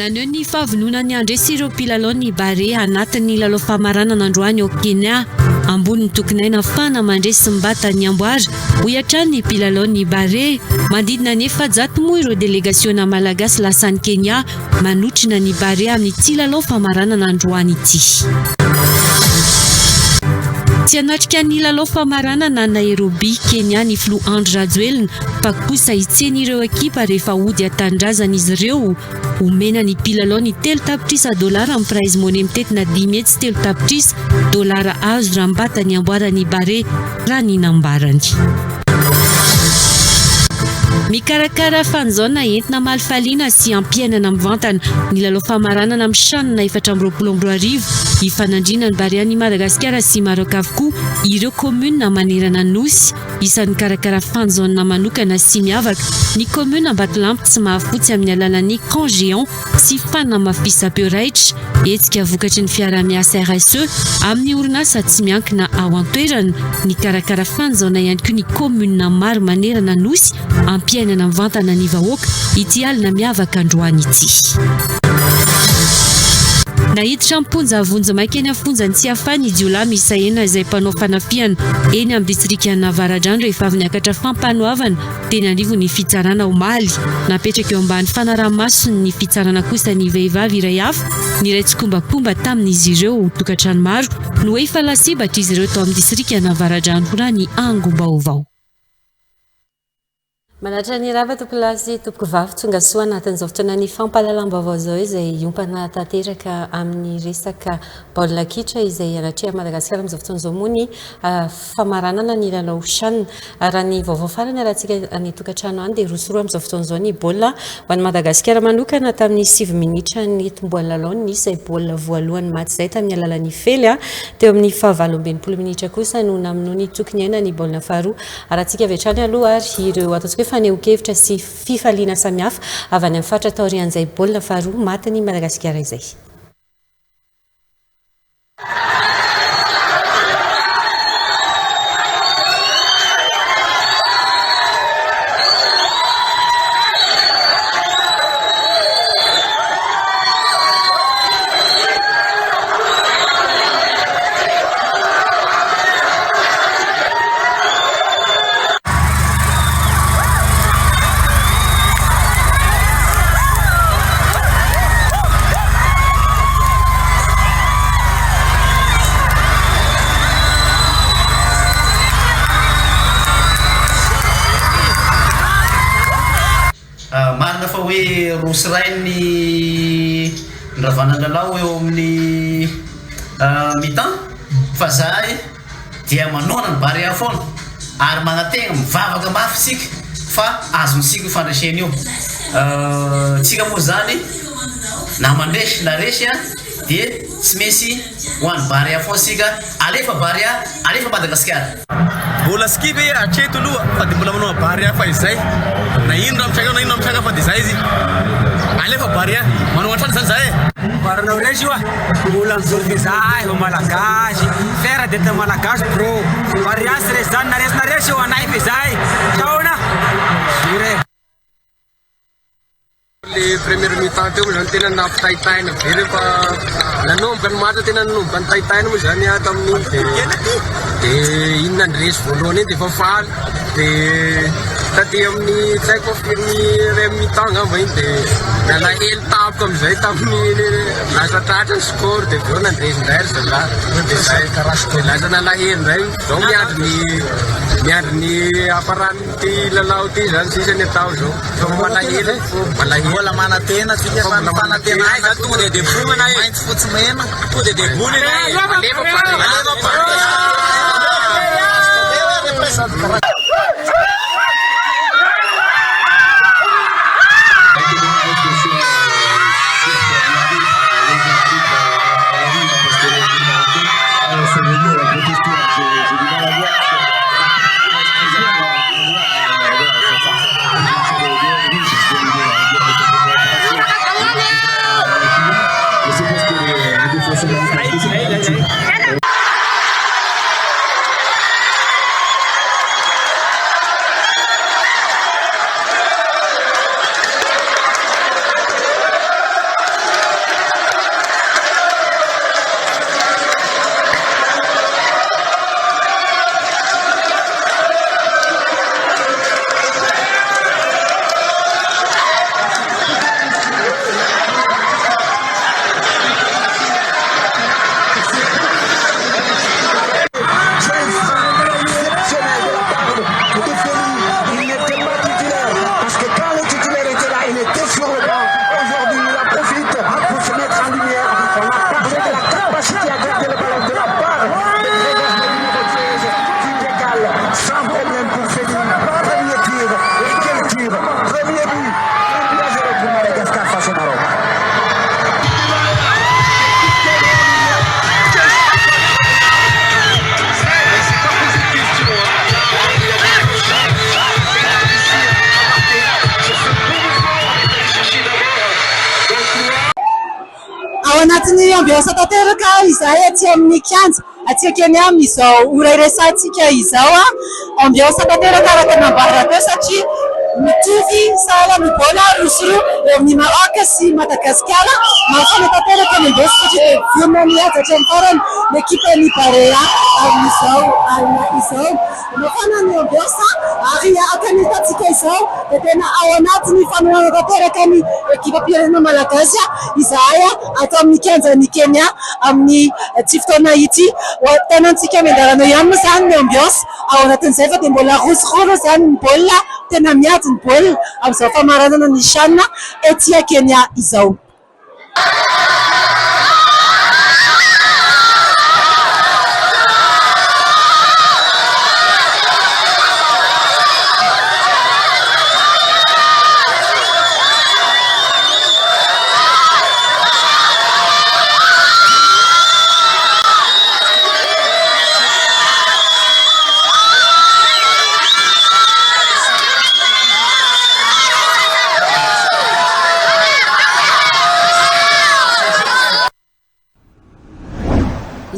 Naneho ny fahavononany handresy ireo mpilalao ny Barea anatin'ny lalao famaranana androany ao Kenya. Ambony ny tokin'aina afahana mandresy sy mibata ny amboara, hoy hatrany ny mpilalao ny Barea. Manodidina ny 400 moa ireo delegasiona malagasy lasa any Kenya manotrona ny Barea amin'ity lalao famaranana androany ity. Tsy hanatrika ny lalao famaranana Nairobi, Kenya ny filoha Andry Rajoelina fa kosa hitsena ireo ekipa rehefa hody an-tanindrazana izy ireo. Omena ny mpilalao ny 3 tapitrisa dolara amin'ny prize money mitentina 503 tapitrisa dolara azo raha mibata ny amboaran'ny Barea, raha ny nambarany. Mikarakara fanjaona entina hamalifaliana sy hampiainana mivantana ny lalao famaranana amin'ny CHAN 2024. Hifanandrina ny Barean'i Madagasikara sy Maroc avokoa ireo kaominina manerana ny Nosy. Isan'ny nikarakara fanjaona manokana sy miavaka ny kaominina Ambatolampy tsy mahafotsy amin'ny alalan'ny camp géant sy fanamafisam-peo raitra. Hetsika vokatry ny fiaraha-miasa RSE amin'ny orinasa tsy miankina ao an-toerana. Nikarakara fanjaona ihany koa ny kaominina maro manerana Nosy hampiainana mivantana ny vahoaka ity alina miavaka androany ity. Naiditra am-ponja vonjimaika eny am-fonjan'i Tsiafahy ny jiolahy miisa enina izay mpanao fanafihana eny amin'ny distrikan'Avaradrano rehefa avy niakatra fampanoavana teny anivon'ny fitsarana omaly. Napetraka eo ambany fanaraha-mason'ny fitsarana kosa ny vehivavy iray hafa niray tsikombakomba tamin'izy ireo. Tokantrano maro no efa lasibatr'izy ireo tao amin'ny distrikan'Avaradrano, raha ny angom-baovao. Manatitra ny rava tompolahy sy tompokovavy tonga soa anatin'izao fotoanan'ny fampahalalam-baovao izao izay hiompana tanteraka amin'ny resaka baolina kitra izay anatrehan'i Madagasikara amin'izao fotoana izao moa ny famaranana ny lalao CHAN. Raha ny vaovao farany arahantsika any tokantrano any dia 2 sy 2 amin'izao fotoana izao ny baolina ho an'i Madagasikara manokana tamin'ny 9 minitra nitomboan'ny lalao nisy izay baolina voalohany maty izay tamin'ny alalan'ny Fely. Teo amin'ny faha-68 minitra kosa no namonoan'i Tokiniaina ny baolina faharoa. Arahantsika avy hatrany aloha ary ireo ataontsika hoe fanehoan-kevitra sy fifaliana samihafa avy any amin'ny faritra taorian'izay baolina faharoa matin'i Madagasikara izay. Marina fa hoe roa sy iray ny niravana ny lalao eo amin'ny mi-temps fa zahay dia manohana ny Barea foana ary manantena, mivavaka mafy isika fa azontsika io fandresena io. Tsika moa zany na mandresy na resy dia tsy maintsy ho an'i Barea foana isika. Alefa Barea, alefa Madagasikara. Mbola skip e hatreto aloha fa dia mbola manao Barea fahizay na ino raha mitranga eo na ino raha mitranga fa dia zay izy alefa Barea manao hatrany zany zay e. Baranao resy io ah, mbola mijoro be zahay vao malagasy, fier d'etre malagasy bro, Barea tsy resy zany na resy na resy eo anay fe zay, taona, jure. Le première mi-temps teo moa zany tena nampitaitaina be rehefa nanomboka ny match tena nanomboka nitaitaina moa zany aho tamin'iny de de iny nandresy voalohany iny de efa faly de taty amin'ny tsy haiko fa firy iray mi-temps angamba iny de nalahelo tampoka amizay tamin'ny lasa tratra ny score de avy eo nandresy indray ry zalahy de zay de lasa nalahelo indray zao miandry ny miandry ny hafaran'ity lalao ity zany sisa ny atao zao. Fa malahelo e, malahelo. Mbola manantena tsika fa ny fanantenana tonga dia debonana e. Mainty fotsy mena. Tonga dia debonana e. Alefa Barea. Alefa Barea. anatin'ny ambiance tanteraka izahay aty amin'ny kianja aty Kenya amin'izao ora iresahantsika izao. Ambiance tanteraka araka ny nambara teo satria mitovy sahala ny baolina 2 sy 2 eo amin'ny Maroc sy Madagasikara. Mafana tanteraka ny ambiance satria dia vonona ny hiady hatramin'ny farany ny ekipan'ny Barea amin'izao alina izao. Mafana ny ambiance ary araka ny hitantsika izao dia tena ao anatin'ny fanohanana tanteraka ny ekipam-pirenena malagasy izahay ato amin'ny kianjan'i Kenya amin'ity fotoana ity. Ho hitantsika miandalana ihany moa izany ny ambiance ao anatin'izay fa dia mbola 2 sy 2 aloha izany ny baolina, tena miady ny baolina amin'izao famaranana ny CHAN ety Kenya izao.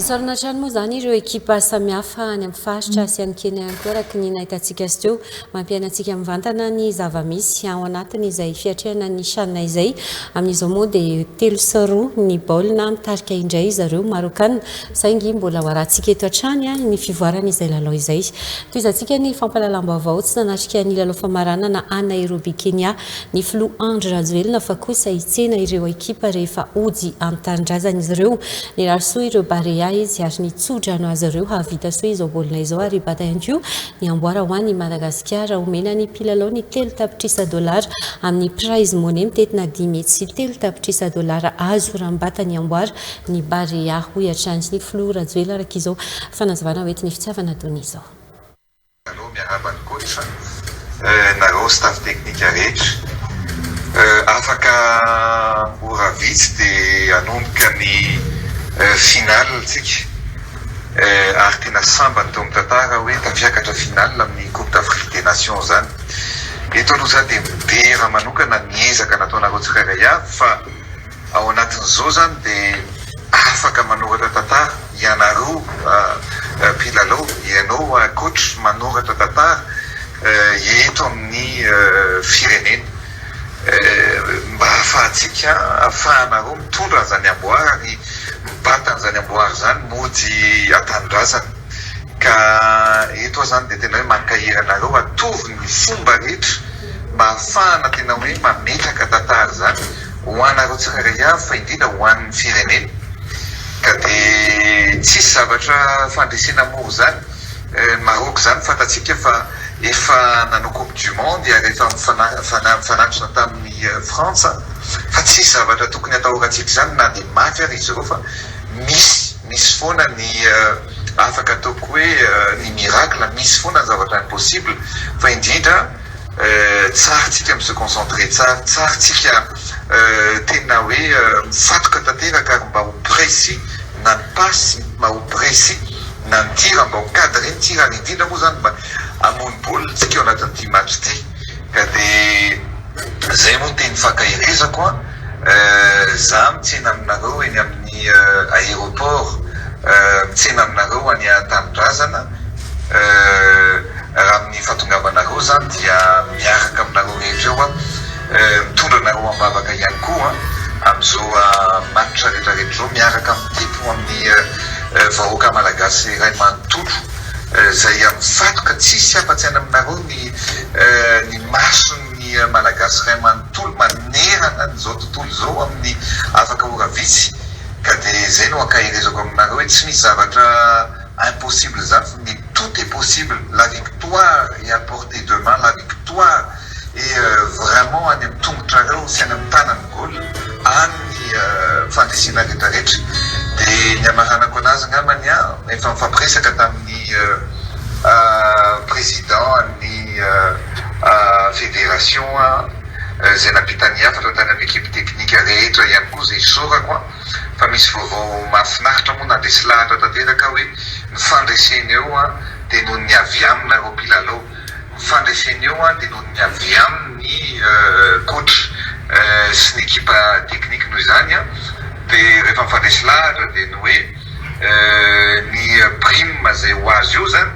Isaorana hatrany moa izany ireo ekipa samihafa any amin'ny faritra sy any Kenya ihany koa araka ny nahitantsika azy teo. Mampiaina antsika mivantana ny zava-misy ao anatin'izay fiatrehana ny CHAN izay. Amin'izao moa dia 3 sy 2 ny baolina mitarika indray zareo Marokana saingy mbola ho arahantsika eto hatrany ny fivoaran'izay lalao izay. Tohizantsika ny fampahalalam-baovao tsy nanatrika ny lalao famaranana any Nairobi Kenya ny filoha Andry Rajoelina fa kosa hitsena ireo ekipa rehefa hody an-tanindrazana izy ireo. Nirary soa ireo Barea izy ary nitso-drano azy ireo hahavita soa izao baolina izao ary hibata ihany koa ny amboara ho an'i Madagasikara. Omena ny mpilalao ny 3 tapitrisa dolara amin'ny prize money mitentina 503 tapitrisa dolara azo raha mibata ny amboara ny Barea, hoy hatrany ny filoha Rajoelina araka izao fanazavana hoentin'ny Fitiavana Donia izao. Allo miarahaba ny coach, nareo staff technique rehetra. Afaka ora vitsy dia hanomboka ny finale tsika ary tena sambany teo amin'ny tantara hoe tafiakatra finale amin'ny coupe d'Afrique des nations zany. Eto aloha za dia midera manokana ny ezaka nataonareo tsirairay avy fa ao anatin'izao zany dia afaka manoratra tantara ianareo mpilalao, ianao coach manoratra tantara eto amin'ny firenena mba ahafahantsika, ahafahanareo mitondra an'izany amboara ary mibata an'izany amboara izany mody an-tanindrazana. Ka eto aho izany dia tena hoe mankahery anareo, atovy ny fomba rehetra mba ahafahana tena hoe mametraka tantara izany ho anareo tsirairay avy fa indrindra ho an'ny firenena. Ka dia tsisy zavatra fandresena mora izany. Maroc izany fantatsika fa efa nanao coupe du monde ary efa mifanandrina tamin'i Frantsa fa tsisy zavatra tokony hatahorantsika izany na dia mafy ary izy ireo fa misy misy foana ny afaka ataoko hoe ny miracle, misy foana ny zavatra impossible fa indrindra tsara tsika mi se concentrer tsara, tsara tsika tena hoe mifatoka tanteraka ary mba ho précis na ny passe mba ho précis na ny tir mba ho cadré ny tir ary indrindra moa zany mba hamono baolina tsika ao anatin'ity match ity ka dia zay moa ny teny fankaherezako an, za mitsena aminareo eny amin'ny aéroport, mitsena aminareo any an-tanindrazana, raha amin'ny fahatongavanareo zany dia miaraka aminareo rehetra eo aho, mitondra anareo am-bavaka ihany koa amin'izao match rehetra rehetra izao, miaraka mitepo amin'ny vahoaka malagasy iray manontolo izay mifatoka tsisy afa-tsy any aminareo ny ny mason'ny malagasy iray manontolo manerana an'izao tontolo izao amin'ny afaka ora vitsy ka dia izay no ankaherezako aminareo hoe tsy misy zavatra impossible izany fa mais tout est possible, la victoire est à portée de main, la victoire est vraiment any amin'ny tongotrareo sy any amin'ny tanan'ny goal any ny fandresena rehetra rehetra. Dia ny hamaranako anazy angambany an, efa nifampiresaka tamin'ny président ny fédération izay nampita ny hafatra tany amin'ny équipe technique rehetra ihany koa izay isaorako an, fa misy vaovao mahafinaritra moa nandresy lahatra tanteraka aho hoe ny fandresena eo an dia noho ny avy aminareo mpilalao, ny fandresena eo an dia noho ny avy amin'ny coach sy ny ekipa technique noho izany an. Dia rehefa mifandresy lahatra dia ny hoe ny prime izay ho azo eo izany,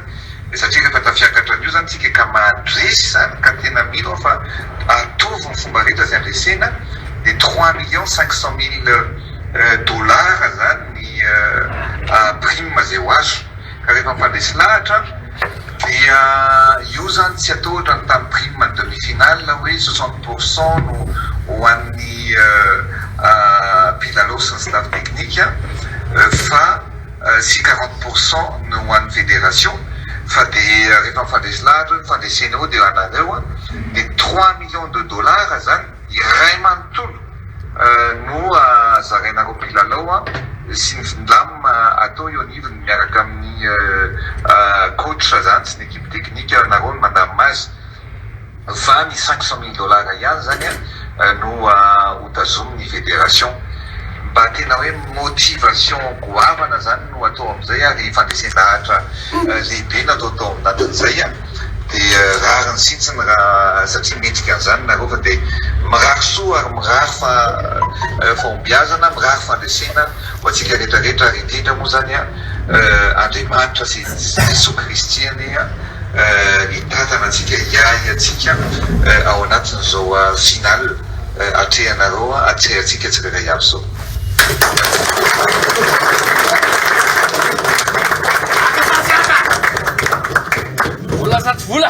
satria rehefa tafiakatra an'io izany tsika ka mandresy izany ka tena mino aho fa ataovy ny fomba rehetra izay handresena dia 3 500 000 dollars izany ny prime izay ho azo. Ka rehefa mifandresy lahatra dia io izany tsy atao ohatran'ny tamin'ny prime ny demi finale hoe 60% no ho an'ny mpilalao sy ny staff technique fa sy 40% no ho an'ny fédération fa dia rehefa mifandresy lahatra hoe ny fandresena eo dia anareo dia 3 millions de dollars izany iray manontolo no zarainareo mpilalao sy ny lamina atao eo anivony miaraka amin'ny coach zany sy ny équipe technique nareo no mandamina azy fa ny 500 000 dollars ihany zany no hotazomin'ny fédération. Mba tena hoe motivation goavana zany no atao amin'izay ary fandresen-dahatra lehibe natao tao anatin'izay dia rariny sintsiny raha satria mendrika an'izany nareo fa dia mirary soa ary mirary fa fahombiazana, mirary fandresena ho antsika rehetrarehetra ary indrindra moa zany Andriamanitra sy Jesoa Kristy anie hitantana antsika, hiahy antsika ao anatin'izao finale atrehanareo, atrehantsika tsirairay avy izao. Vola sa tsy vola?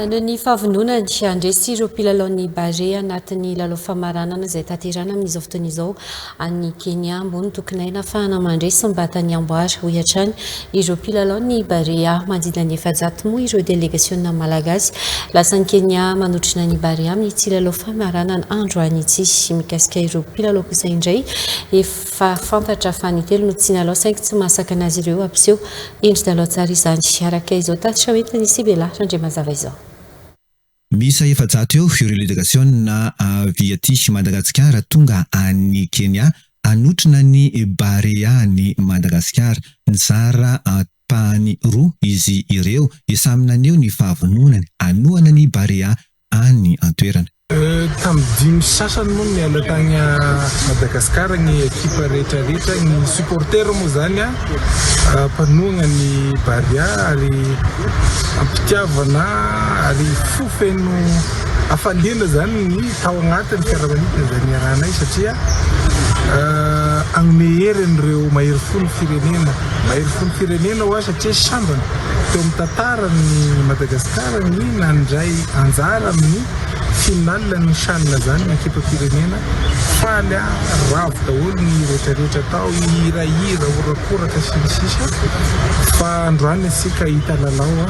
Naneho ny fahavononany handresy ireo mpilalaon'ny Barea anatin'ny lalao famaranana izay tanterahina amin'izao fotoana izao any Kenya. Ambony tokin'aina ahafahana mandresy mibata ny amboara, hoy hatrany ireo mpilalaon'ny Barea. Manodidina ny 400 moa ireo delegasionina malagasy lasan'i Kenya manotrona ny Barea amin'ity lalao famaranana androany ity. Mikasika ireo mpilalao kosa indray, efa fantatra fa ny telo no tsy nilalao saingy tsy mahasakana azy ireo hampiseho endri-dalao tsara izany. Araka izao tatitra hoentin'i Sibela Randriamazava izao. Miisa 400 eo ireo delegasiona avy aty Madagasikara tonga any Kenya hanotrona ny Barea any Madagasikara. Nizara ampahany roa izy ireo, samy naneho ny fahavononany hanohana ny Barea any an-toerana. Tamin'ny dimy sy sasany moa no niala tany Madagascar ny ekipa rehetra rehetra, ny supporter moa zany mpanohagna ny Barea ary am-pitiavana ary fo feno hafaliana zany ny tao agnatin'ny fiaramanidina izay niarahanay satria hanome hery an'ireo mahery fo ny firenena, mahery fo ny firenena hoa satria sambany teo amin'ny tantaran'i Madagasikara ny nandray anjara amin'ny finale ny CHAN zany ny ekipam-pirenena, faly aho, ravo daholo ny rehetra rehetra tao, hihirahira, horakoraka sy ny sisa fa androany isika hita lalao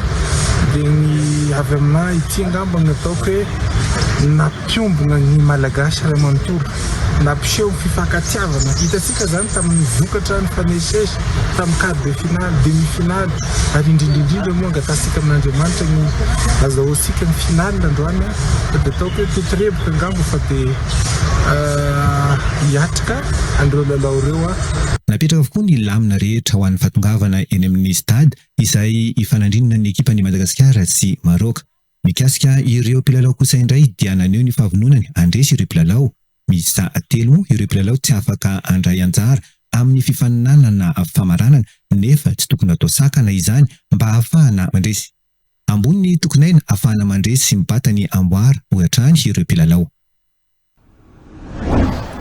dia ny avy aminah ity angamba no ataoko hoe nampiombona ny Malagasy iray manontolo, nampiseho ny fifankatiavana, hitantsika zany tamin'ny vokatra nifanesisesy tamin'ny quart de finale, demi finale ary indrindra indrindra moa angatahantsika amin'Andriamanitra ny azahoantsika ny finale androany fa dia ataoko hoe tototrevoka angamba fa dia hiatrika an'ireo lalao ireo aho. Napetraka avokoa ny lamina rehetra ho an'ny fahatongavana eny amin'ny stade izay hifanandrinana ny ekipan'i Madagasikara sy Maroc. Mikasika ireo mpilalao kosa indray dia naneho ny fahavononany handresy ireo mpilalao. Miisa telo moa ireo mpilalao tsy afaka handray anjara amin'ny fifaninanana famaranana nefa tsy tokony atao sakana izany mba hahafahana mandresy. Ambony ny tokin'aina ahafahana mandresy sy mibata ny amboara, hoy hatrany ireo mpilalao.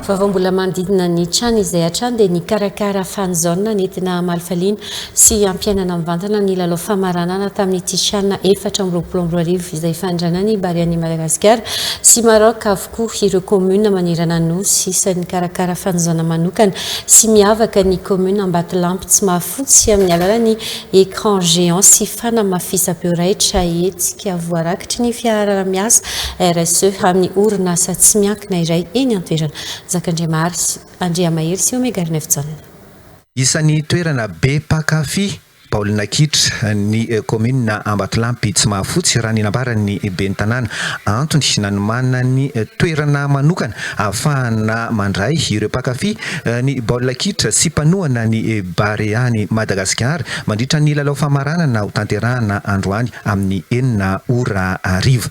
Vaovao mbola manodidina ny Chan izay hatrany dia nikarakara fan zone nentina hamalifaliana sy hampiainana mivantana ny lalao famaranana tamin'ity Chan 2024 izay fandrana ny Barean'i Madagasikara sy Maroc avokoa ireo commune manerana ny Nosy. Isan'ny nikarakara fan zone manokana sy miavaka ny commune Ambatolampy Tsimahafotsy amin'ny alalan'ny écran géant sy fanamafisam-peo raitra hetsika voarakitry ny fiaraha-miasa RSE amin'ny orinasa tsy miankina iray eny an-toerana. Zakandriamahary Andriamahery sy Omega Rinaivojaona. Isan'ny toerana be mpankafy. baolina kitra ny kaominina Ambatolampy Tsimahafotsy, raha ny nambaran'ny ben'ny tanàna. Antony nanomanany toerana manokana ahafahana mandray ireo mpankafy ny baolina kitra sy mpanohana ny Barea-n'i Madagasikara mandritra ny lalao famaranana hotanterahana androany amin'ny enina ora hariva.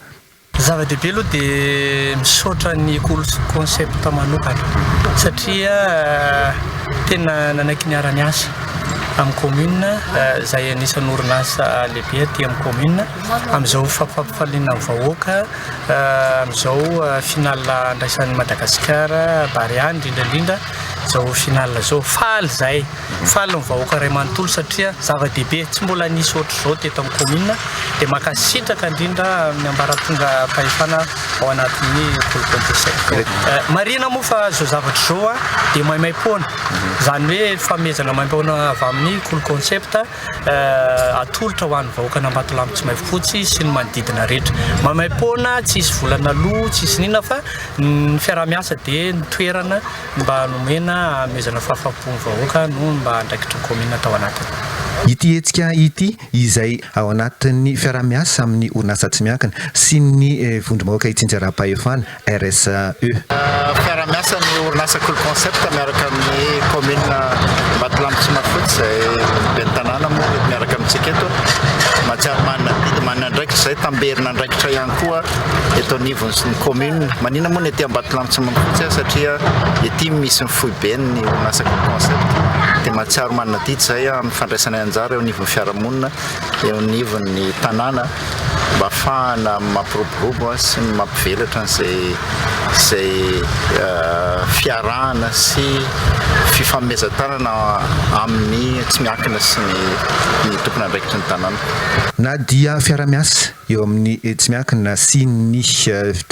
Zava-dehibe aloha dia misaotra ny Cool Concept manokana satria tena nanaiky niara-niasa amin'ny commune izay anisan'ny orinasa lehibe aty amin'ny commune amin'izao fampifaliana ny vahoaka amin'izao finale andraisan'i Madagasikara Barea indrindra indrindra izao finale izao. Faly izahay. Faly ny vahoaka iray manontolo satria zava-dehibe tsy mbola nisy ohatr'izao teto amin'ny kaominina dia mankasitraka indrindra amin'ny ambaratongam-pahefana ao anatin'ny Pôle Composé. Marihina moa fa izao zavatra izao dia maimaim-poana, izany hoe fanomezana maimaim-poana avy amin'ny Cool Concept atolotra ho an'ny vahoakan'Ambatolampy Tsimaifotsy sy ny manodidina rehetra. Maimaim-poana, tsisy vola naloa, tsisy n'inona fa ny fiaraha-miasa dia ny toerana Mba nomena hanomezana fahafaham-po ny vahoaka no mba andraikitry ny kaominina tao anatiny. Ity hetsika ity izay ao anatin'ny fiaraha-miasa amin'ny orinasa tsy miankina sy ny vondrom-bahoaka itsinjaram-pahefana, RSE. Fiaraha-miasa ny orinasa Cool Concept miaraka amin'ny kaominina Ambatolampy Tsimahafotsy izay ben'ny tanàna moa miaraka amintsika eto. Mahatsiaro manana adidy, manana andraikitra izay, tamberin'andraikitra ihany koa eto anivon'ny commune. Maninona moa ny aty Ambatolampy Tsimahafotsy satria ety misy ny foiben'ny orinasa Cool Concept dia mahatsiaro manana adidy izay amin'ny fandraisanay anjara eo anivon'ny fiarahamonina, eo anivon'ny tanàna mba ahafahana mampiroborobo sy mampivelatra an'izay izay fiarahana sy fifanomezan-tanana amin'ny tsy miankina sy ny tompon'andraikitry ny tanàna. Na dia fiaraha-miasa eo amin'ny tsy miankina sy ny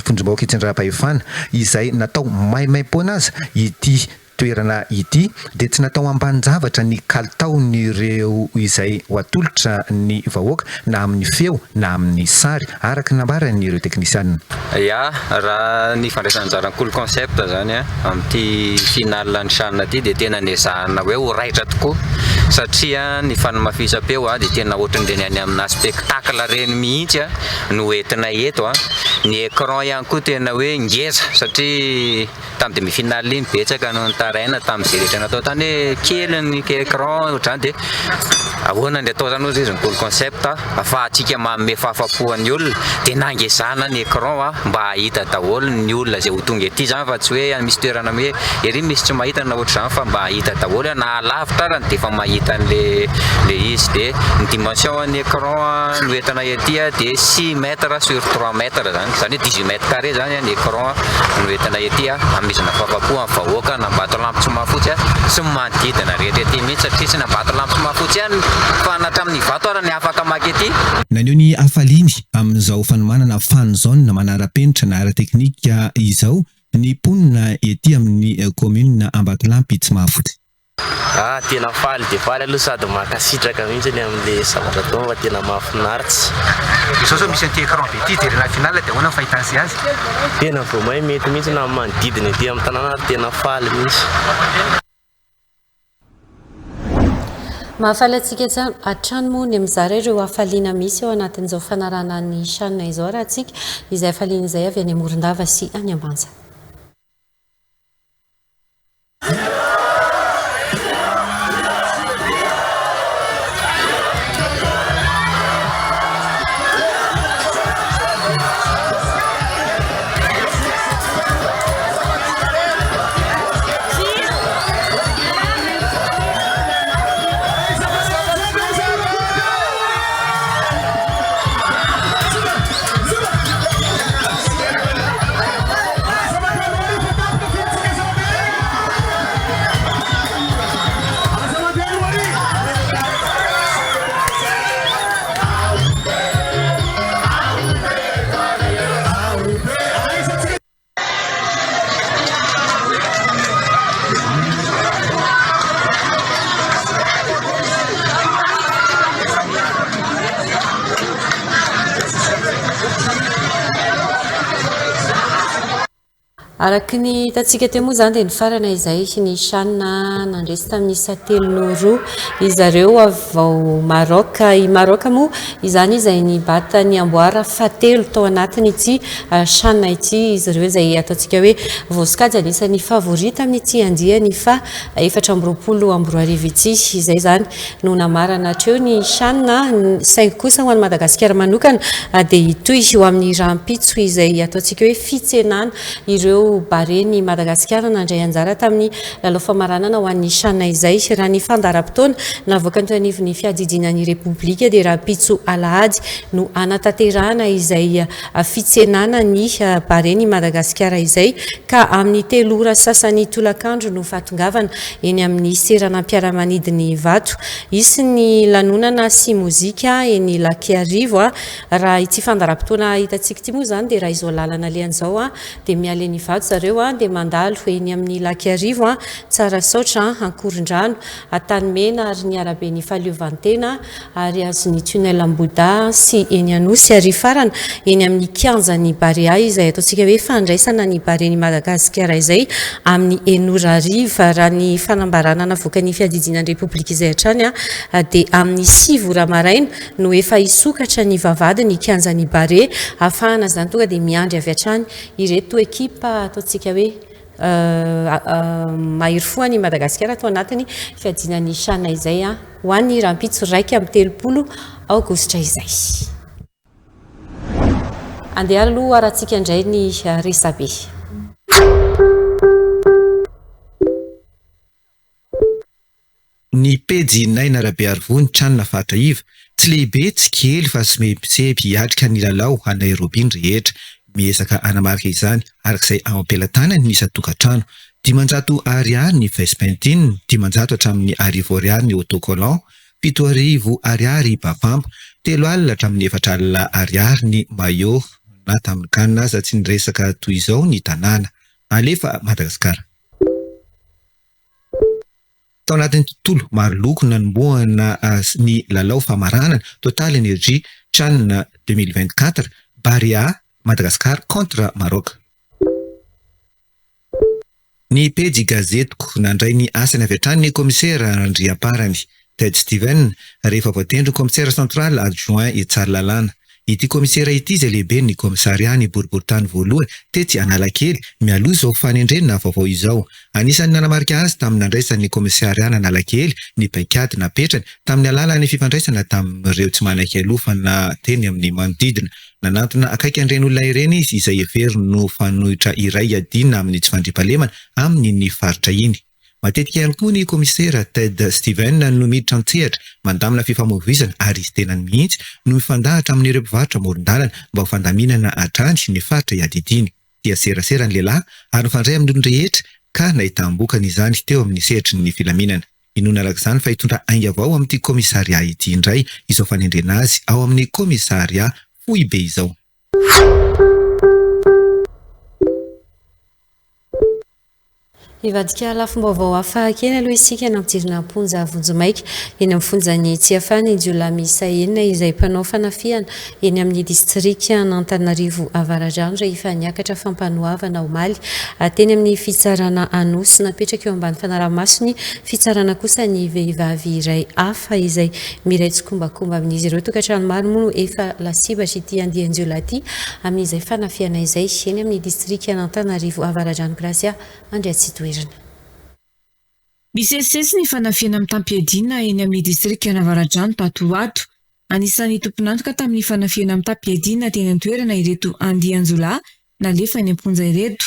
vondrom-bahoaka itsinjaram-pahefana izay natao maimaim-poana aza ity toerana ity dia tsy natao ambanin-javatra ny kalitaon'ireo izay ho atolotra ny vahoaka na amin'ny feo na amin'ny sary araka ny nambaran'ireo teknisianina. Ya, raha ny fandraisana anjaran'ny Cool Concept zany amin'ity finale ny CHAN ity dia tena nezahana hoe ho raitra tokoa satria ny fanamafisam-peo dia tena ohatran'ireny any amina spectacle ireny mihitsy no entina eto, ny écran ihany koa tena hoe ngeza satria tamin'ny demi finale iny betsaka no nitaraina tamin'izay rehetra natao tany hoe kely ny écran ohatr'izany dia ahoana ny atao zany hozy izy ny Cool Concept afahantsika manome fahafapo an'ny olona dia nangezana ny écran mba hahita daholo ny olona izay ho tonga ety zany fa tsy hoe misy toerana hoe ery misy tsy mahita na ohatr'izany fa mba hahita daholo na alavitra arany dia efa mahita an'le le izy dia ny dimension an'ny écran no entina ety dia 6 mètres sur 3 mètres zany, izany hoe 18 mètres carrés zany ny écran no entina ety hanomezana fahafapo amin'ny vahoaka an'Ambatolampy Tsimahafotsy sy ny manodidina rehetra ety mihitsy satria tsy ny Ambatolampy Tsimahafotsy ihany fa na hatramin'ny Ivato ara ny afaka maka ety. Naneho ny hafaliany amin'izao fanomanana fan zone manara-penitra na ara-teknika izao ny mponina ety amin'ny kaominina Ambatolampy Tsimahafotsy. Ah tena faly dia faly aloha sady mankasitraka mihitsy ny amin'le zavatra atao fa tena mahafinaritra. Izao zao misy an'ity écran be ity jerena finale dia ahoana ny fahitan'se azy? Tena vao may mety mihitsy na amin'ny manodidina ety amin'ny tanàna ary tena faly mihitsy. Mahafaly antsika hatrany moa ny mizara ireo hafaliana misy ao anatin'izao fanarahana ny CHAN izao raha antsika izay hafaliana izay avy any Morondava sy any Ambanja. Araka ny hitantsika teo moa izany dia nifarana izay ny Chan nandresy tamin'ny isa 3-2 izareo avy ao Maroc. I Maroc moa izany izay nibata ny amboara fahatelo tao anatin'ity Chan ity izy ireo izay ataontsika hoe voasokajy anisan'ny favori tamin'ity andiany faha 2024 ity. Izay izany no namarana hatreo ny Chan saingy kosa ho an'i Madagasikara manokana dia hitohy ho amin'ny rahampitso izay ataontsika hoe fitsenana ireo Baren'i Madagasikara nandray anjara tamin'ny lalao famaranana ho an'ny Chan izay. Raha ny fandaharam-potoana navoakan'ny teo anivon'ny fiadidiana ny Repoblika dia rahampitso alahady no hanatanterahana izay fitsenana ny Baren'i Madagasikara izay ka amin'ny telo ora sasany tolakandro no fahatongavana eny amin'ny seranam-piaramanidin'i Ivato. Hisy ny lanonana sy mozika eny Lac Iarivo. Raha ity fandaharam-potoana hitantsika ity moa izany dia raha izao lalana alehany izao dia miala eny Ivato zareo dia mandalo eny amin'ny Lac Iarivo, Tsarasaotra, Ankorondrano, Antanimena ary ny araben'ny Fahaleovantena ary azon'ny Tunnel Ambohidahy sy eny Anosy ary farany eny amin'ny kianjan'ny Barea izay ataontsika hoe fandraisana ny Baren'i Madagasikara izay amin'ny enina ora hariva. Raha ny fanambarana navoakan'ny fiadidiana ny Repoblika izay hatrany dia amin'ny sivy ora maraina no efa hisokatra ny vavahadin'ny kianjan'ny Barea ahafahana izany tonga dia miandry avy hatrany ireto ekipa ataontsika hoe Mahery fo an'i Madagasikara ato anatin'ny fiadiana ny Chan izay ho an'ny rahampitso 31 aogositra izay. Andeha aloha haratsika indray ny resabe. Ny pejy Naina Rabearivony, Tranona faritra iva. Tsy lehibe, tsy kely fa somebiseby hiatrika ny lalao a Nairobi ny rehetra. Miezaka hanamarika izany araka izay ao am-pelatanany ny isan-tokantrano. 500 ariary ny face painting, 500 hatramin'ny 1000 ariary ny autocollant, 7000 ariary bafampa, 30 hatramin'ny 40 ariary ny maillot. Na tamin'ny can aza tsy niresaka toy izao ny tanàna. Alefa Madagasikara. Tao anatin'ny tontolo maro loko nanombohana ny lalao famaranana Total Energy Chan 2024, Barea, Madagascar contre Maroc. Ny pejy Gazetiko, nandray ny asany avy hatrany ny kaomisera Randriamparany Ted Steven rehefa voatendry ho kaomisera central adjoint i Tsaralalàna. Ity kaomisera ity izay lehiben'ny kaomisarià ny boriborintany voalohany tetsy Analakely mialoha izao fanendrena vaovao izao. Anisan'ny nanamarika azy tamin'ny nandraisan'ny kaomisariàn'Analakely ny paikady napetrany tamin'ny alalan'ny fifandraisana tamin'ireo tsy manan-kialofana teny amin'ny manodidina. Nanantona akaiky an'ireny olona ireny izy izay heveriny ho fanoitra iray hiadiana amin'ny tsy fandriampahalemana amin'iny faritra iny. Matetika ihany koa ny kaomisera Ted Steven no miditra an-tsehatra mandamina fifamoivoizana ary izy tenany mihitsy no mifandahatra amin'ireo mpivarotra amoron-dalana mba ho fandaminana hatrany ny faritra iadidiany. Tia serasera ny lehilahy ary mifandray amin'ny olon-drehetra ka nahitam-bokany izany teo amin'ny sehatry ny filaminana. Inoana araka izany fa hitondra ainga vao amin'ity kaomisarià ity indray izao fanendrena azy ao amin'ny kaomisarià foibe izao. Hivadika lafim-baovao hafa kely aloha isika nampidirina am-ponja vonjimaika eny amin'ny fonjan'i Tsiafahy ny jiolahy miisa enina izay mpanao fanafihana eny amin'ny distrikan'Antananarivo Avaradrano rehefa niakatra fampanoavana omaly teny amin'ny fitsarana Anosy. Napetraka eo ambany fanaraha-mason'ny fitsarana kosa ny vehivavy iray hafa izay miray tsikombakomba amin'izy ireo. Tokantrano maro moa no efa lasibatr'ity andian-jiolahy ity amin'izay fanafihana izay eny amin'ny distrikan'Antananarivo Avaradrano Gracia Andriatsitoherina. Misesisesy ny fanafihana mitam-piadiana eny amin'ny distrikan'Avaradrano tato ho ato. Anisan'ny tompon'antoka tamin'ny fanafihana mitam-piadiana teny an-toerana ireto andian-jiolahy nalefa eny am-ponja ireto.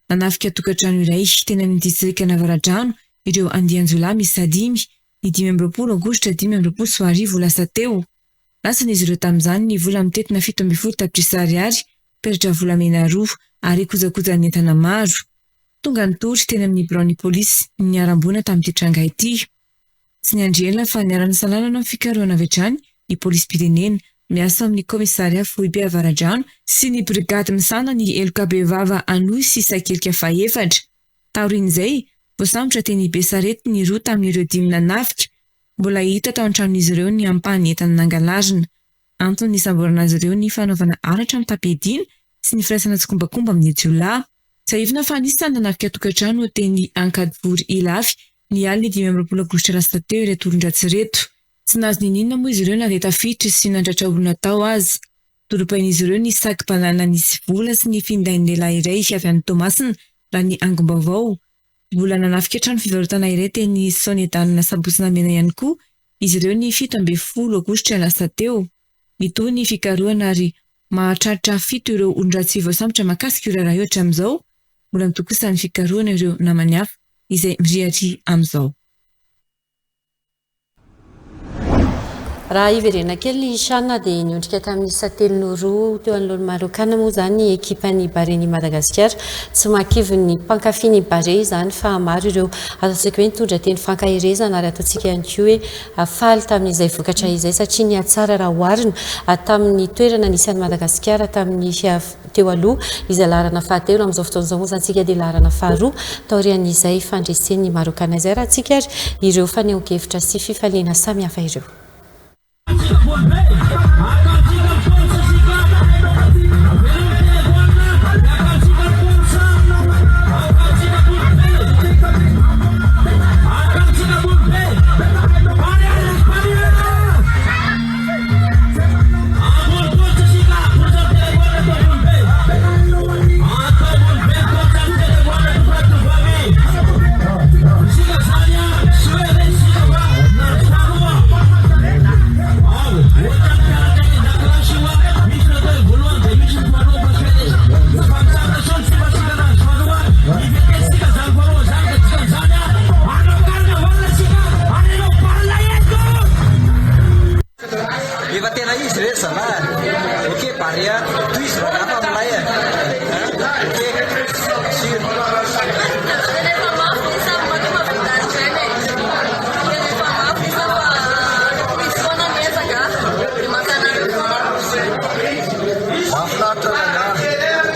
Nanafika tokantrano iray teny amin'ny distrikan'Avaradrano ireo andian-jiolahy miisa dimy, ny 25 aogositra 2025 lasa teo. Lasan'izy ireo tamin'izany ny vola mitentina 17 tapitrisa ariary, peratra volamena roa ary kojakojan'ny entana maro. Tonga nitory teny amin'ny biraon'ny polisy ny niharam-boina tamin'ity tranga ity. Tsy niandry ela fa niara-nisalala nanao fikarohana avy hatrany ny polisim-pirenena miasa ao amin'ny kaomisaria foibe Avaradrano sy ny brigady misahana ny heloka bevava Anosy sy Sakelika fahefatra. Taorian'izay, voasambotra teny Besarety ny roa tamin'ireo dimy nanafika. Mbola hita tao an-tranon'izy ireo ny ampahany entana nangalarina. Antony nisamborana azy ireo ny fanaovana halatra mitam-piadiana sy ny firaisana tsikombakomba amin'ny jiolahy. Tsiahivina fa anisan'ny nanafika tokantrano teny Ankadivory Ilafy ny alin'ny 25 aogositra lasa teo ireto olon-dratsy ireto. Tsy nahazo n'inon'inona moa izy ireo na dia tafiditra sy nandratra olona tao aza. Nodorobain'izy ireo ny sac banana nisy vola sy ny findain'ny lehilahy iray avy any Toamasina, raha ny angom-baovao. Mbola nanafika trano fivarotana iray teny Sonedan Sabotsy Namehana ihany koa izy ireo ny 17 aogositra lasa teo. Mitohy ny fikarohana ary mahatratra fito ireo olon-dratsy voasambotra mahakasika io raharaha io hatramin'izao. Mbola mitohy kosa ny fikarohana ireo namany hafa izay miriaria amin'izao. Raha hiverena kely ny CHAN dia niondrika tamin'ny isa 3-2 teo anoloan'ny Marokana moa izany ny ekipan'ny Barea-n'i Madagasikara. Tsy mahakivy ny mpankafy ny Barea izany fa maro ireo ataontsika hoe nitondra teny fankaherezana ary ataontsika ihany koa hoe faly tamin'izay vokatra izay satria nihatsara raha oharina tamin'ny toerana nisy an'i Madagasikara tamin'ny teo aloha izay laharana fahatelo, amin'izao fotoana izao moa izany isika dia laharana faharoa taorian'izay fandresen'ny Marokana izay raha antsika ary ireo fanehoan-kevitra sy fifaliana samihafa ireo. Efa tena izy re ry zalahy a! Ok Barea, tohizo rangahy fa milay a! Ok, sur. Mahafinaritra rangahy,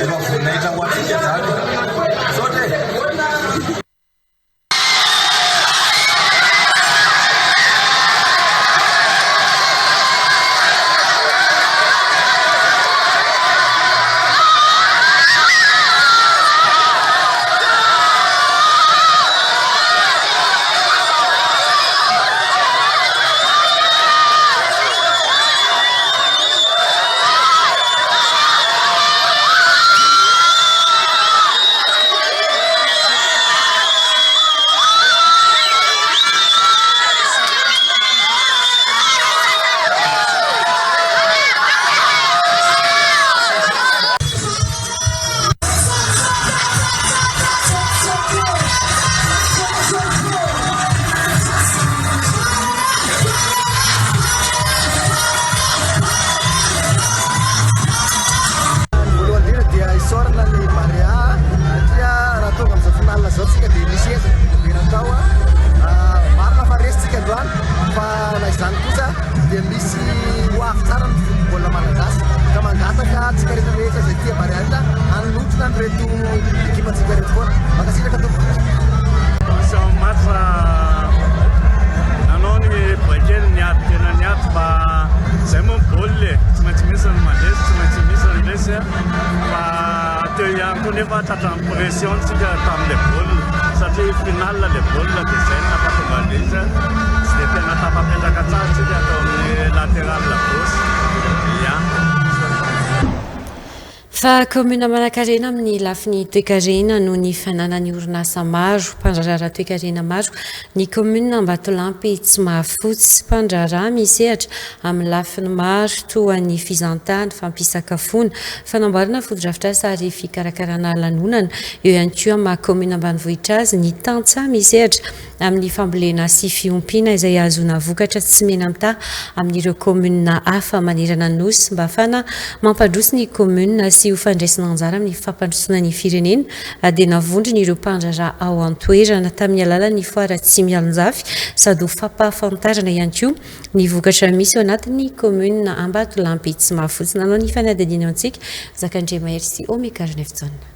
efa voninahitra ho antsika zany e! Misaotra e! Voalohany indrindra dia isaorana ny Barea satria raha tonga amin'izao finale izao tsika dia nisy ezaka be dia be natao. Marina fa resy tsika androany fa na izany kosa dia misy ho avy tsara ny football malagasy ka mangataka antsika rehetra rehetra izay tia Barea rehetra hanotrona an'ireto ekipantsika ireto foana. Mankasitraka tompoko. Isan'ny match nanao ny boay kely niady tena niady fa zay moa ny baolina e, tsy maintsy misy ny mandresy, tsy maintsy misy ny resy fa teo ihany koa nefa tratran'ny pression tsika tamin'ilay baolina satria finale ilay baolina dia zay no nampatonga an'ilay izy tsy dia tena tafapetraka tsara tsika tao amin'ny latéral gauche ya. Fa kaominina manankarena amin'ny lafiny toekarena noho ny fananany orinasa maro, mpandraharaha toekarena maro ny kaominina Ambatolampy Tsimahafotsy. Mpandraharaha misehatra amin'ny lafiny maro toa ny fizantany, fampisakafoana, fanamboarana fotodrafitrasa ary fikarakarana lanonana. Eo ihany koa amin'ny maha kaominina ambanivohitra azy ny tantsaha misehatra amin'ny fambolena sy fiompiana izay ahazoana vokatra tsy mena-mitaha amin'ireo kaominina hafa manerana ny Nosy mba hahafahana mampandroso ny kaominina sy ho fandraisana anjara amin'ny fampandrosoana ny firenena dia navondrona ireo mpandraharaha ao an-toerana tamin'ny alalan'ny foara Tsimialonjafy sady ho fampahafantarana ihany koa ny vokatra misy ao anatin'ny kaominina Ambatolampy Tsimahafotsy. Nanao ny fanadihadiana ho antsika Zakandriamahery sy Omega Ranaivojaona.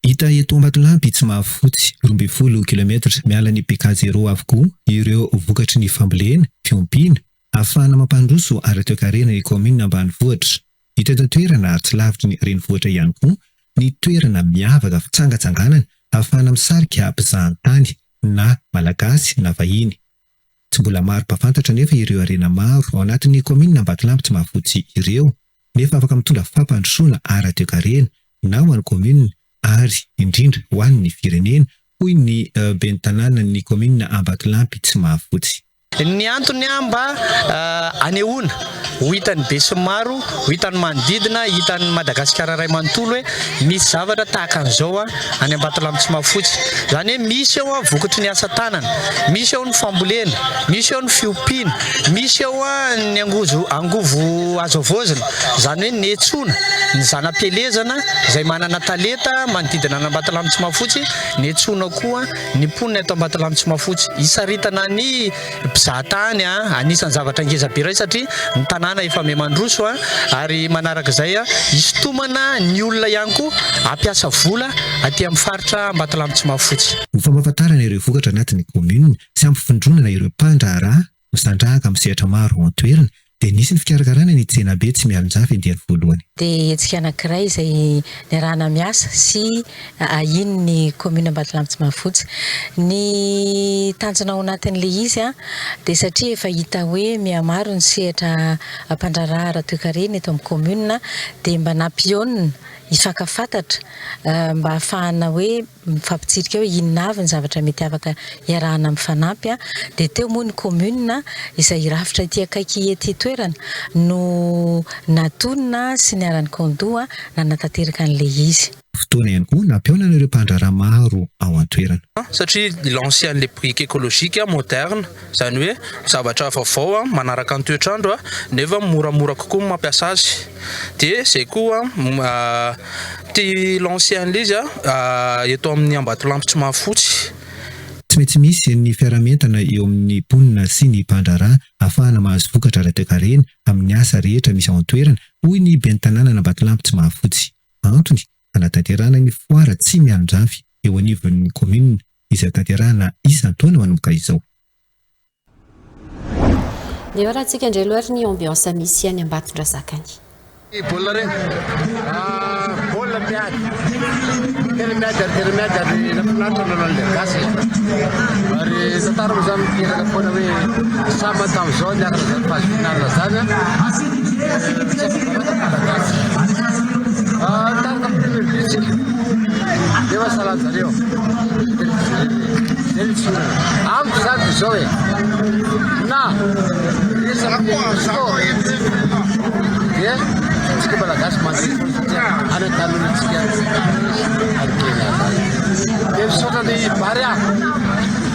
Hita eto Ambatolampy Tsimahafotsy, 12 kilomètre miala ny PK Zéro avokoa ireo vokatry ny fambolena, fiompiana, ahafahana mampandroso ara-toekarena ny kaominina ambanivohitra. Hita eto an-toerana ary tsy lavitry ny renivohitra ihany koa ny toerana miavaka fitsangatsanganana ahafahana misarika mpizahantany na Malagasy na vahiny. Tsy mbola maro mpahafantatra anefa ireo harena maro ao anatin'ny kaominina Ambatolampy Tsimahafotsy ireo nefa afaka mitondra fampandrosoana ara-toekarena na ho an'ny kaominina ary indrindra ho an'ny firenena hoy ny ben'ny tanànan'ny kaominina Ambatolampy Tsimahafotsy. Ny antony mba anehoana ho hitan'ny besinimaro, ho hitan'ny manodidina, hitan'i Madagasikara iray manontolo hoe misy zavatra tahaka an'izao any Ambatolampy Tsimahafotsy. Izany hoe misy ao vokatry ny asa tanana, misy ao ny fambolena, misy ao ny fiompiana, misy ao ny angozo angovo azo havaozina, izany hoe niantsoana ny zana-pielezana izay manana talenta manodidina an'Ambatolampy Tsimahafotsy, niantsoana koa ny mponina eto Ambatolampy Tsimahafotsy. Hisaritana ny mpizahatany, anisan'ny zavatra ngeza be iray satria ny tanàna efa miha-mandroso ary manaraka izay hisintomana ny olona ihany koa hampiasa vola aty amin'ny faritra Ambatolampy Tsimahafotsy. Ho fampahafantarana ireo vokatra anatin'ny kaominina sy hampivondronana ireo mpandraharaha misandrahaka amin'ny sehatra maro ao an-toerana dia nisy ny fikarakarana ny tsenabe Tsimialonjafy andiany voalohany. Dia hetsika anankiray izay niarahana miasa sy ahian'ny commune Ambatolampy Tsimahafotsy. Ny tanjona ao anatin'ilay izy dia satria efa hita hoe mihamaro ny sehatra mpandraharaha ara-toekarena eto amin'ny commune dia mba nampihaonina hifankafantatra mba hahafahana hoe mifampitsirika hoe inona avy ny zavatra mety afaka iarahana mifanampy dia teo moa ny commune izay rafitra ety akaiky ety toerana no natonina sy niara-nikaon-doha nanatanteraka an'ilay izy. Fotoana ihany koa nampihaonana ireo mpandraharaha maro ao an-toerana. Satria lancer an'ilay brique écologique moderne, izany hoe zavatra vaovao manaraka ny toetr'andro nefa moramora kokoa ny mampiasa azy. Dia izay koa Ty lancer an'ilay izy eto amin'ny Ambatolampy Tsimahafotsy. Tsy maintsy misy ny fiaraha-mientana eo amin'ny mponina sy ny mpandraharaha ahafahana mahazo vokatra ara-toekarena amin'ny asa rehetra misy ao an-toerana, hoy ny ben'ny tanànan'Ambatolampy Tsimahafotsy. Antony, hanatanterahana ny foara Tsimialonjafy eo anivon'ny kaominina izay tanterahana isan-taona manomboka izao. Ndeha arahantsika indray aloha ary ny ambiance misy any Ambatondrazaka any. Baolina regny baolina miady tena miady ary tena miady ary nafinaritra ny lalao gasy ary tantara moa zany miteraka foana hoe samy tamin'izao niakatra zany phase finale zany a tsy afa-baraka malagasy tarika premier but tsika nefa salanjareo zay ny tsy olana amiko zany de zao e na resaka sport dia tsika malagasy mandresy foana satria any an-tanona tsika ary kenya zany de misaotra ny barea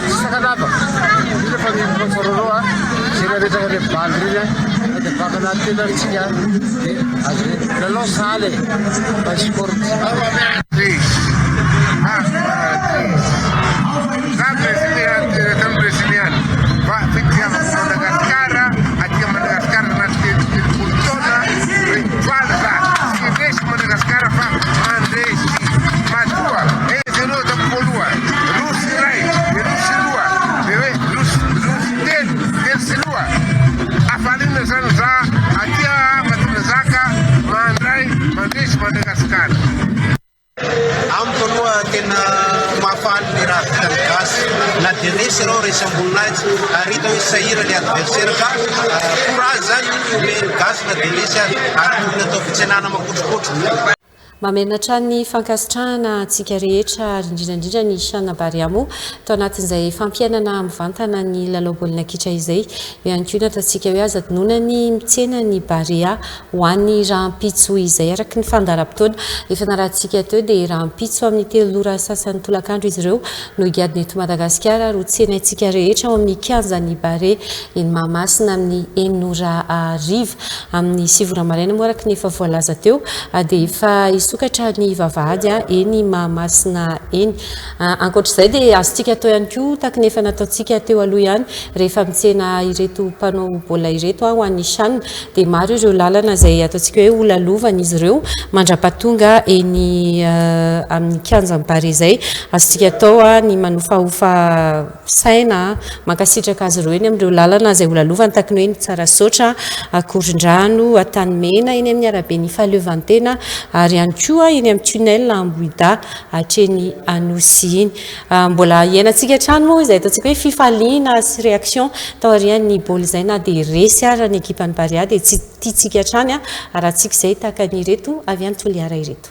tsy sakanava indrindra fa ny sponsor a zay nametraka le bandy reny a de baka anaty tena tsika de azo lalao sahala e fa sport Amiko aloha tena mahafaly ny raha vitan'ny gasy na dia resy ireo resy amboninahitra ary hita hoe sahirana ny adversaire ka courage zany omen'ny gasy na dia resy ary ary tokony atao fitsenana makotrokotroka. Mamerina hatrany ny fankasitrahana antsika rehetra ary indrindra indrindra ny Shana Barea moa tao anatin'izay fampiainana mivantana ny lalao baolina kitra izay. Eo ihany koa ny ataontsika hoe aza adinoina ny mitsena ny Barea Ho an'ny rahampitso izay araka ny fandaharam-potoana efa narahantsika teo dia rahampitso amin'ny 3 ora sasany tolakandro izy ireo no higadona eto Madagasikara ary ho tsenaintsika rehetra ao amin'ny kianjan'ny Barea eny Mahamasina amin'ny 6 ora hariva. Amin'ny 9 ora maraina moa araka ny efa voalaza teo dia efa hisokatra ny vavahady eny Mahamasina eny. Ankoatra izay dia azontsika atao ihany koa tahaka ny efa nataontsika teo aloha ihany rehefa mitsena ireto mpanao baolina ireto ho an'ny CHAN dia maro ireo lalana izay ataontsika hoe ho lalovan'izy ireo mandra-pahatonga eny amin'ny kianjan'i Barea izay. Azontsika atao ny manofahofa. saina mankasitraka azy ireo eny amin'ireo lalana izay holalovany tahaka ny hoe eny Tsarasaotra, Ankorondrano, Antanimena, eny amin'ny araben'ny fahaleovantena ary ihany koa eny amin'ny tunnel Ambohidahy hatreny Anosy iny. Mbola iainantsika hatrany moa izay ataontsika hoe fifaliana sy réaction taorian'ny baolina izay na dia resy ara ny ekipan'ny Barea dia tsy tiantsika hatrany arahantsika izay tahaka an'ireto avy any Toliara ireto.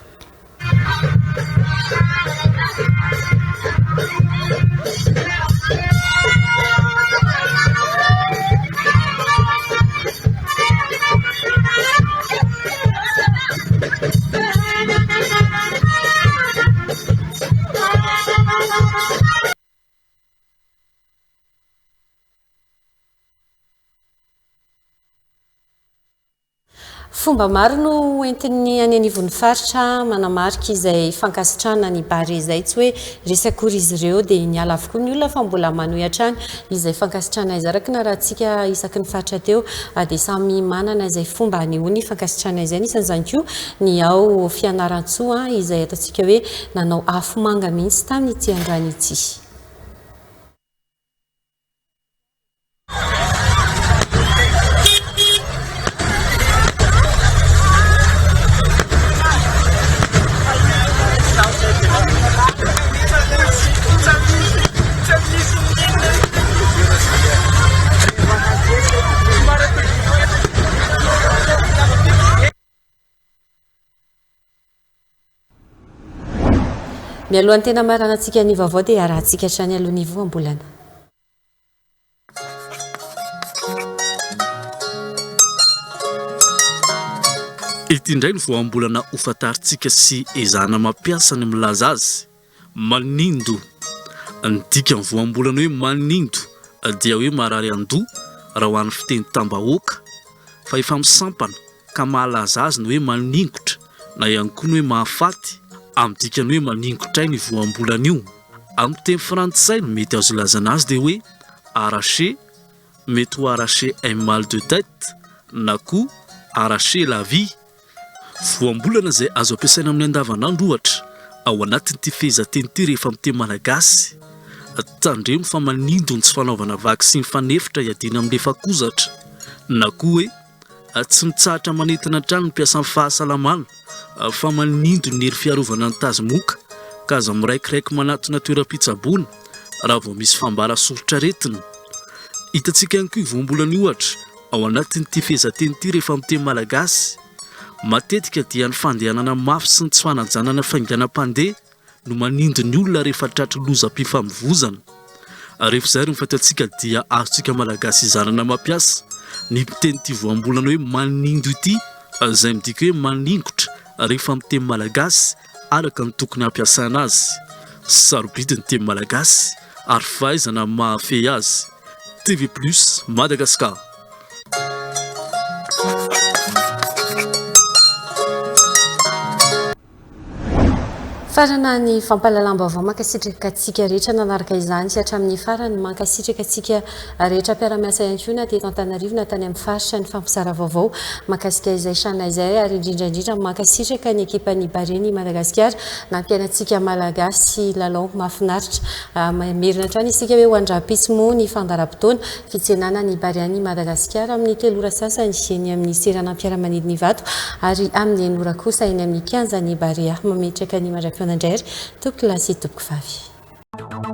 Fomba maro no entin'ny any anivon'ny faritra manamarika izay fankasitrahana ny Barea izay. Tsy hoe resy akory izy ireo dia niala avokoa ny olona fa mbola manohy hatrany izay fankasitrahana izay. Araka ny narahantsika isaky ny faritra teo dia samy manana izay fomba hanehoany fankasitrahana izay. Anisan'izany koa ny ao Fianarantsoa izay ataontsika hoe nanao afomanga mihitsy tamin'ity androany ity. Mialohan'ny tena hamaranantsika ny vaovao dia arahantsika hatrany aloha ny voambolana. Ity indray ny voambolana ho fantarintsika sy ezahana mampiasa ny milaza azy. Manindo. Ny dikan'ny voambolana hoe manindo dia hoe marary an-doha raha ho an'ny fiteny tambahoaka fa efa misampana ka mahalaza azy ny hoe maningotra na ihany koa ny hoe mahafaty, amin'ny dikany hoe maningotra aina io voambolana io. Amin'ny teny frantsay ny mety azo ilazana azy dia hoe arracher, mety ho arracher un mal de tête na koa arracher la vie. Voambolana izay azo ampiasaina amin'ny andavanandro ohatra ao anatin'ity fehezanteny ity rehefa miteny malagasy. Tandremo fa manindo ny tsy fanaovana vaksiny fanefitra hiadiana amin'ny lefakozatra na koa hoe Tsy mitsahatra manentana hatrany ny mpiasan'ny fahasalamana fa manindo ny hery fiarovana ny tazomoka ka aza miraikiraiky manatona toeram-pitsaboana raha vao misy fambara soritr'aretina. Hitantsika ihany koa io voambolana io ohatra ao anatin'ity fehezanteny ity rehefa miteny malagasy. Matetika dia ny fandehanana mafy sy ny tsy fanajanana fainganam-pandeha no manindo ny olona rehefa tratry lozam-pifamoivozana. Rehefa izay ary ny fahitantsika dia azontsika Malagasy izarana mampiasa ny mpiteny ity voambolana hoe manindo ity izay midika hoe maningotra rehefa miteny Malagasy araka ny tokony hampiasana azy. Sarobidy ny teny Malagasy ary fahaizana mahafehy azy. TV Plus Madagascar. Farana ny fampahalalam-baovao. Mankasitraka antsika rehetra nanaraka izany hatramin'ny farany. Mankasitraka antsika rehetra mpiara-miasa ihany koa na teto Antananarivo na tany amin'ny faritra nifampizara vaovao mahakasika izay Chan izay ary indrindra indrindra mankasitraka ny ekipan'ny Barea-n'i Madagasikara nampiaina antsika Malagasy lalao mahafinaritra. Mamerina hatrany isika hoe ho an-drahampitso moa ny fandaharam-potoana fitsenana ny Barea-n'i Madagasikara amin'ny 3 ora sasany eny amin'ny seranam-piaramanidina Ivato ary amin'ny 6 ora kosa eny amin'ny kianjan'ny Barea. Mametraka ny mandra-pihaona indray ary tompokolahy sy tompokovavy.